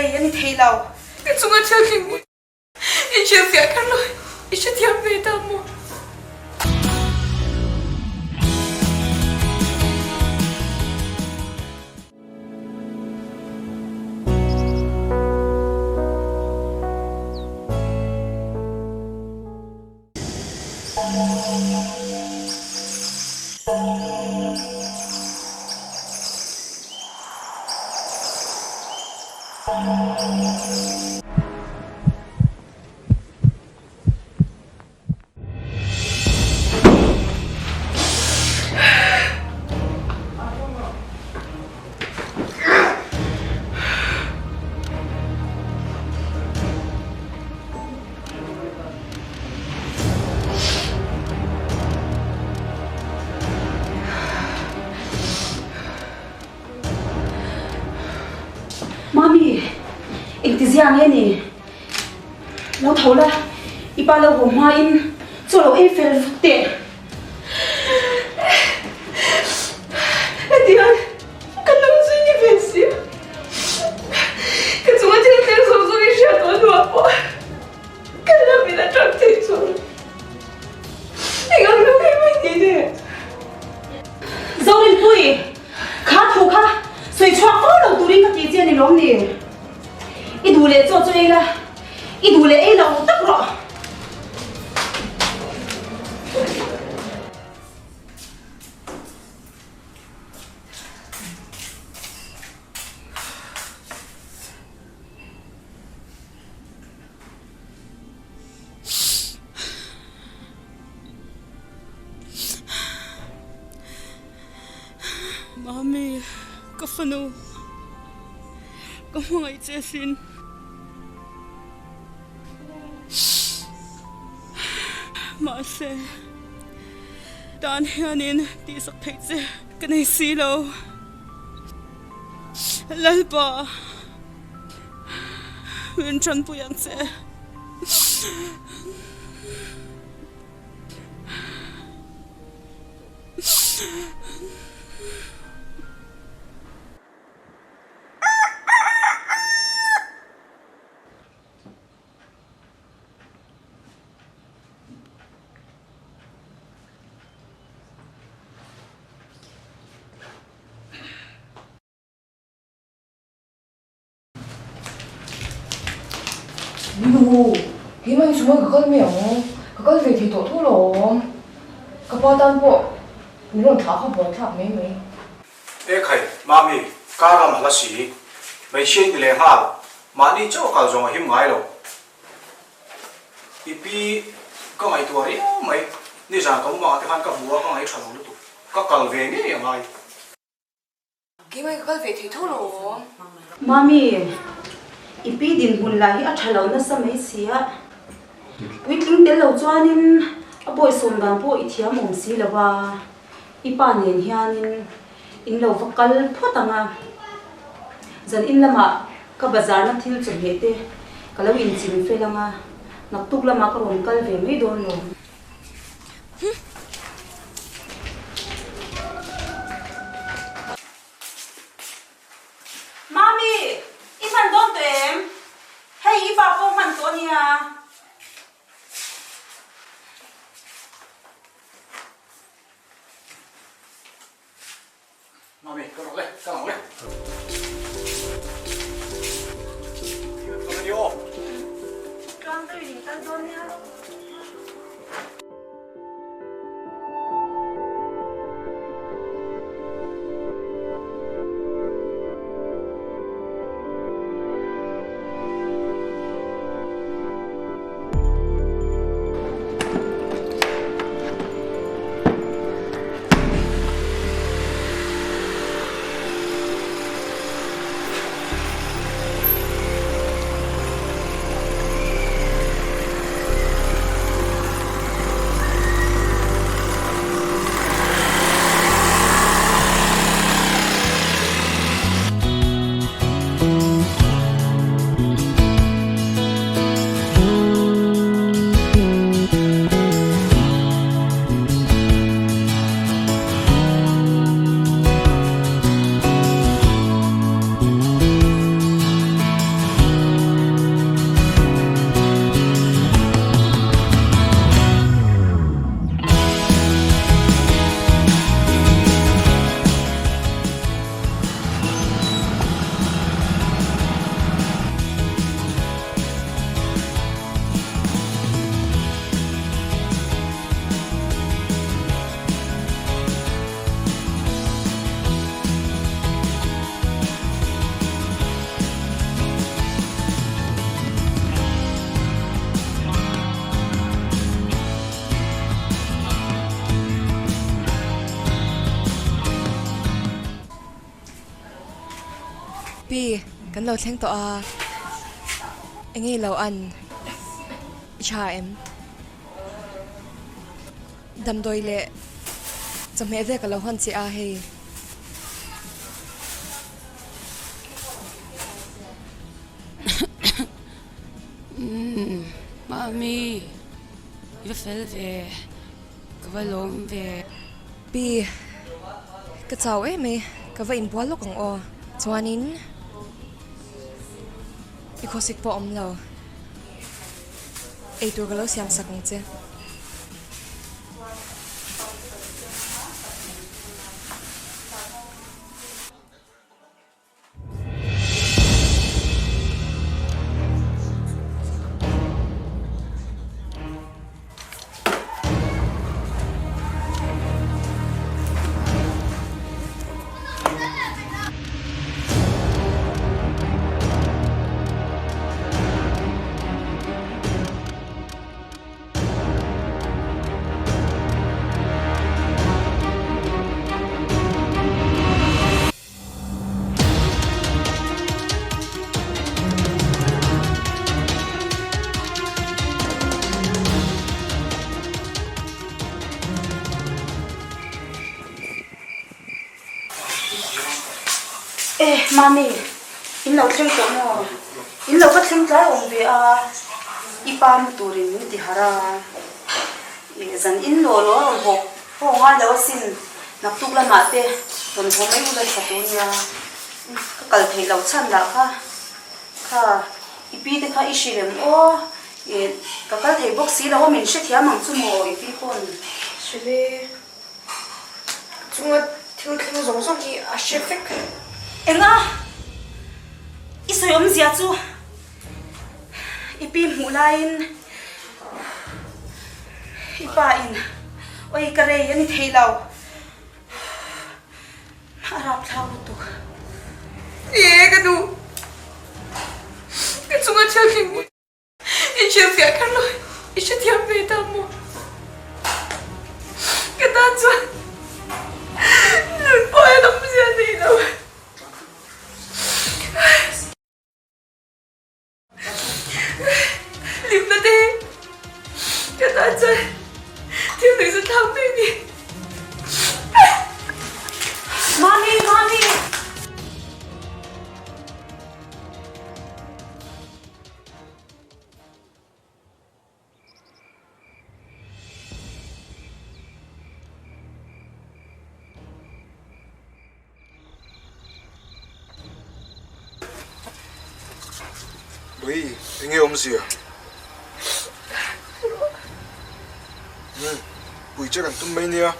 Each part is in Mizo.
Rei a ni thei lo. Ka chunga thil thleng hi i hrilhfiah kher lo, i hrethiam ve ta maw? Mami, engtizia nge ni? Lo tho la, i pa lo haw hmain chaw lo ei fel vut teh. Hetiang ka lo zui ni ve si. Ka chunga thil thleng zawng zawng i hriat tawh hnuah pawh ka lam in a tang thei chuan eng ang lo em mai ni le. Zorinpui, kha thu kha sawi chhuak fo lo turin ka tih che a ni lawm ni? I duh leh chaw chu ei la, i duh leh ei lo tak rawh. Mami, ka fanu, ka hmangaih che asin. Mahse, tan hianin tihsak theih che ka nei si lo. Lalpa, min tanpui ang che. Nu, keimah hi chhunga ka kal mai ang, ka kal ve thei tawh tho lo. Ka pa tan pawh min rawn thlah kha buai thlak mai mai. E khai, Mami, car lam a hla si. Hmeichhia in ti leh nghal, mahni chauh a kal zawng a him ngai lo. I pi ka ngaihtuah riau mai, nizan ka mumangah te khan ka hmu a, ka ngaih tha lo lutuk. Ka kal ve ngei a ngai. Keimah ka kal ve thei tho lo aw. Mami, i pi dinhmun lah hi a tha lo nasa mai si a, puitling tel lo chuanin a bawisawm dan pawh i thiam awm si lo a, i pa nen hianin in lo va kal phawt ang a, zan in lamah ka bazarna thil chawhmeh te ka lo inching fel ang a, naktuk lamah ka rawn kal ve mai dawn lo. Mami, i hman dawn tawh em? Hei i pa pawh hman tawh ania. Mami, ka rawh le, ka lang le. Ka ni aw. Tluang deuhin in kal dawn nia. Pi, kan lo thleng tawh a, eng nge lo an i tha em? Damdawi leh chawhmeh vel ka lo hawn che a hei. Mami, i va fel ve, ka va lawm ve. Pi, ka chau em e, ka va inbual lawk ang aw. Chuanin i khawsik pawh awm lo, eitur ka lo siam sak ang che. Eh, Mami, in lo thleng tawh maw? In lo va thleng tlai awm ve a, i pa mu turin min ti harh a. Eh, zan in law law a rawn haw haw ngai lo asin. Naktuk lamah te rawn haw mai ula tha tur nia. Ka kal theih loh chhan lah kha kha i pi te kha i hrilh em aw? Eh, ka kal thei bawk si lo a, min hrethiam ang chu maw i pi pawn? Hrilh e, ka chunga thil thleng zawng zawng hi a hre vek. Enga? I sawi awmzia chu i pi hmuh laiin I pa in oi ka rei a ni thei lo. A rapthlau lutuk. Ni e ka duh. Ka chunga thil thleng hi i hrilhfiah kher lo i hrethiam ve ta maw? Ka tan chuan nun pawh hian awmzia nei lo. Limna te ka tan chuan thil nuih chu thlak mai a ni. Mami! Mami! Ui, enge awmzia? Umm, pui che kan tum mai nia.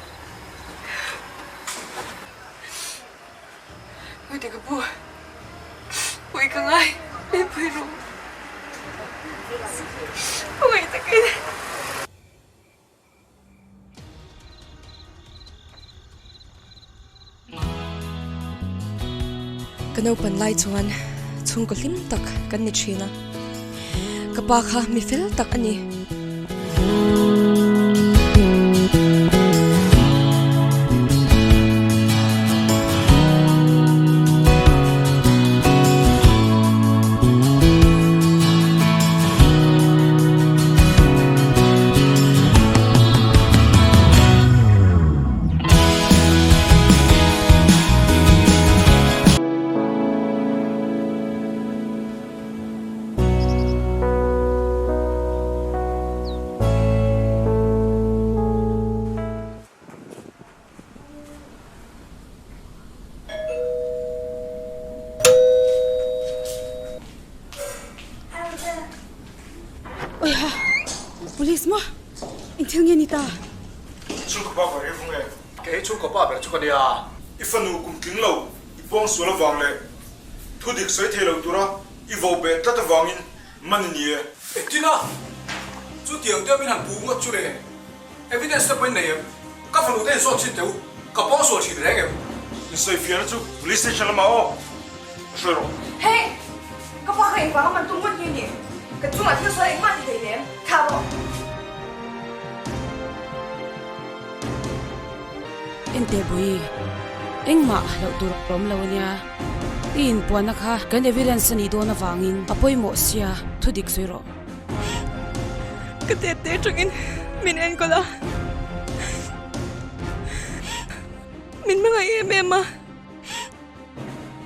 Ui te ka pu, pui ka ngai, min pui rawh. Khawngaih takin. Ka naupan lai chuan chhungkaw hlim tak kan ni thin a, ka pa kha mi fel tak a ni. Oiha! Police maw? Eng thil nge ni ta? Chhungkaw pa ber hi vung e. Kei hi chhungkaw pa ber chu ka nia. I fanu kum tling lo, i pawng sual avang leh thu dik sawi thei lo tura i vo beh tlat avangin man i ni e. Engtin a? Chutiang deuh in han puh ngawt chu le. Evidence te pawhin nei em? Ka fanu te inzawt chin teh u, ka pawng sual thin reng em? Insawifiahna chu Police Station lamah aw, ka hruai rawh. Hey! Ka pa kha engvanga man tum ngawt nge ni? Ka chungah thil sawi engmah ti hlei nem, thlah rawh. Enteh Bawi, engmah hlauh tur a awm lo ania. I inpuanna kha kan evidence a nih dawn avangin a pawimawh sia, thudik sawi rawh. Ka tete atangin min enkawl a, min hmangaih em em a,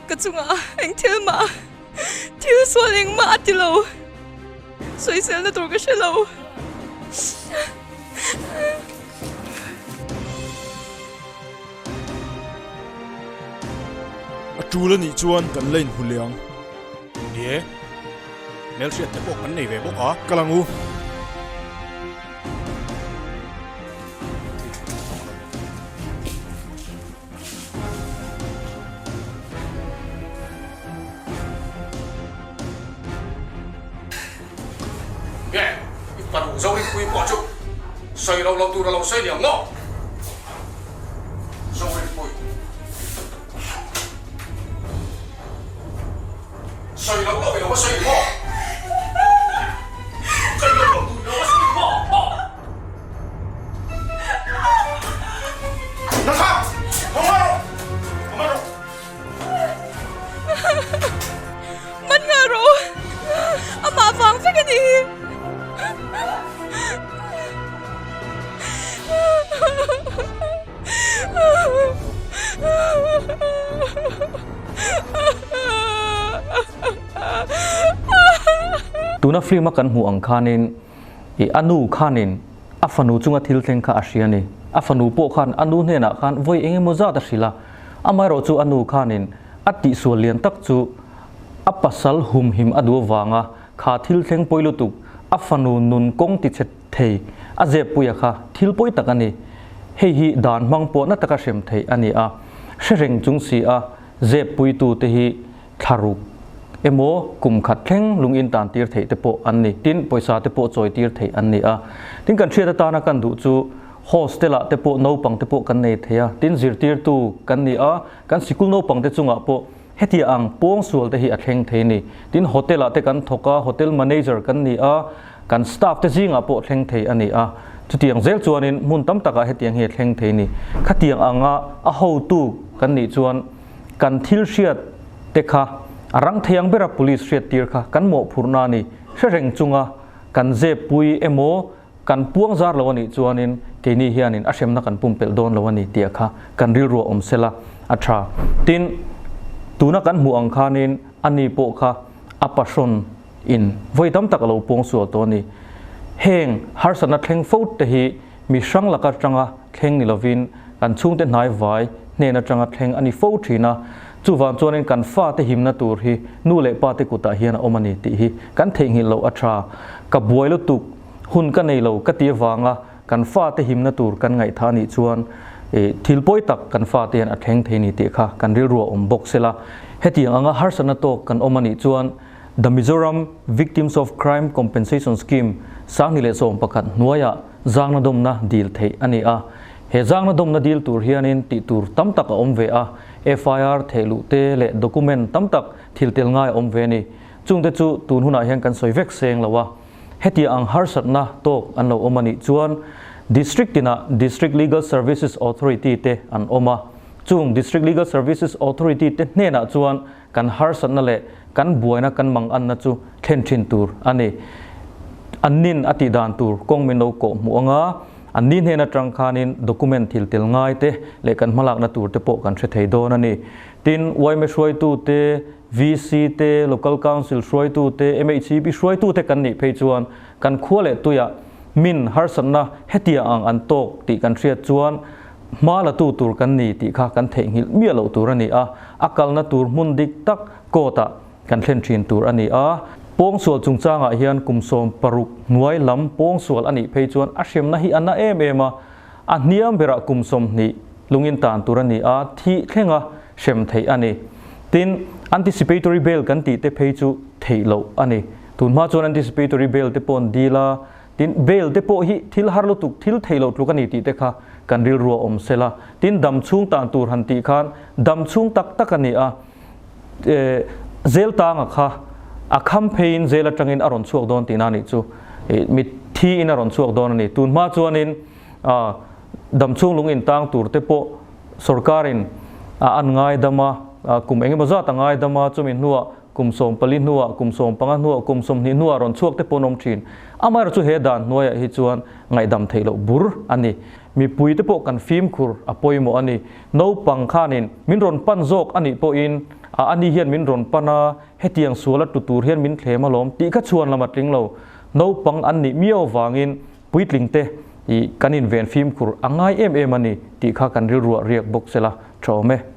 ka chungah eng thil mah thil sual engmah a ti lo, sawiselna tur ka hre lo. A tul a nih chuan kan la inhmu leh ang. Ni e, hmelhriat te pawh kan nei ve bawk a. Kal ang u. Nge, i fanu Zorinpuii pawh chu sawi loh loh tur a lo sawi ni ang maw? Zorinpui, sawi loh loh i lo va sawi maw? Sawi loh loh tur i lo va sawi maw? Maw? Nasa! Awm rawh! Awm rawh! Man nghal rawh u! Amah vang vek a nih hi! Tuna film a kan hmuh ang khanin i a nu khanin a fanu chunga thil thleng kha a hria a ni. A fanu pawh khan a nu hnenah khan vawi eng emaw zat a hrilh a, amaherawh chu a nu khanin a tihsual lian tak chu a pasal humhim a duh avanga kha thil thleng pawi lutuk a fanu nun kawng ti chhe thei a zep puia kha thil pawi tak a ni. Hei hi dan hmang pawh na taka hrem theih a ni a, hre reng chung si a zep puitu te hi thlaruk emaw kum khat thleng lung in tan tir theih te pawh an ni. Tin, pawisa te pawh chawi tir theih an ni a. Tin, kan hriat atana kan duh chu hostel ah te pawh naupang te pawh kan nei thei a, tin zirtirtu kan ni a, kan sikul naupang te chungah pawh Hetiang ang pawngsual te hi a thleng thei ni. Tin, hotel ah te kan thawk a, hotel manager kan ni a, kan staff te zingah pawh thleng thei a ni a. Chutiang zel chuanin hmun tam takah hetiang hi a thleng thei ni. Khatiang anga a hotu kan nih chuan kan thil hriat te kha a rang thei ang bera police hriat tir kha kan mawhphurhna a ni. Hre reng chunga kan zep pui emaw Kan puang zar lo a nih chuanin keini hianin a hremna kan pumpelh dawn lo a ni tih kha kan rilru a awm sela a tha. Tin, tuna kan hmuh ang khanin a ni pawh kha a pahrawn in vawi tam tak a lo puang sual tawh a ni. Heng harsatna thleng fo te hi mi hrang laka atanga thleng ni lovin kan chhungte hnai vai hnen atanga thleng a ni fo thin a, chuvang chuanin kan fate himna tur hi nu leh pate kutah hian a awm a ni tih hi kan theihnghilh loh a tha. Ka buai lutuk Hun ka nei lo ka ti avanga kan fate himna tur kan ngaihthah anih chuan thil pawi tak kan fate hian a thleng thei ni tih kha kan rilru a awm bawk sela. Hetiang anga harsatna tawk kan awm anih chuan The Mizoram Victims of Crime Compensation Scheme 2011 hnuaiah zangna dawmna dil theih a ni a. He zangna dawmna dil tur hianin tih tur tam tak a awm ve a, FIR thehluh te leh document tam tak thil tel ngai a awm ve a ni. Chungte chu tun hunah hian kan sawi vek seng lo a. Hetiang ang harsatna tawk an lo awm a nih chuan District tinah District Legal Services Authority te an awm a, chung District Legal Services Authority te hnenah chuan kan harsatna leh kan buaina kan manganna chu thlen thin tur a ni. An nin a tih dan tur kawng min lo kawh hmuh anga an ni hnen atang khanin document thil tel ngai te leh kan hmalakna tur te pawh kan hre thei dawn a ni. Tin, yma hruaitu te, VC te, Local Council hruaitu te, MHCP hruaitu te kan nih phei chuan kan khua leh tuiah min harsatna hetiang ang an tawk tih kan hriat chuan hma la tu tur kan ni tih kha kan theihnghilh miah loh tur a ni a, a kalna tur hmun dik tak court ah kan thlen thin tur a ni a. Pawngsual chungchangah hian kum 16 hnuai lam pawngsual a nih phei chuan a hremna hi a na em em a, a hniam berah kum 20 lungin tan tur a ni a, thih thlenga hrem theih a ni. Tin, anticipatory bail kan tih te phei chu theih loh a ni. Tun hma chuan anticipatory bail te pawh an dil a, tin, bail te pawh hi thil har lutuk, thil theih loh tluk a ni tih te kha kan rilru a awm sela. Tin, dam chhung tan tur han tih khan dam chhung tak tak a ni a, zel tanga kha a kham pheiin zel atangin a rawn chhuak dawn tihna a nih chu. Mitthi in a rawn chhuak dawn a ni. Tun hma chuanin dam chhung lung in tang tur te pawh Sorkarin a an ngaidam a, Kum eng emaw zat a ngaidam a, chumi hnuah kum 14 hnuah, kum 15 hnuah, kum 20 hnuah rawn chhuak te pawh an awm thin. Amaherawh chu he dan hnuaiah hi chuan ngaihdam theih loh bur a ni. Mipui te pawh kan fimkhur a pawimawh a ni. Naupang khanin min rawn pan zawk a nih pawhin a ani hian min rawn pan a, hetiang sual a tu tur hian min thlem alawm tih kha chhuan lam a tling lo. Naupang an nih miau avangin puitling te i kan inven fimkhur a ngai em em a ni tih kha kan rilruah riak bawk se la tha awm e.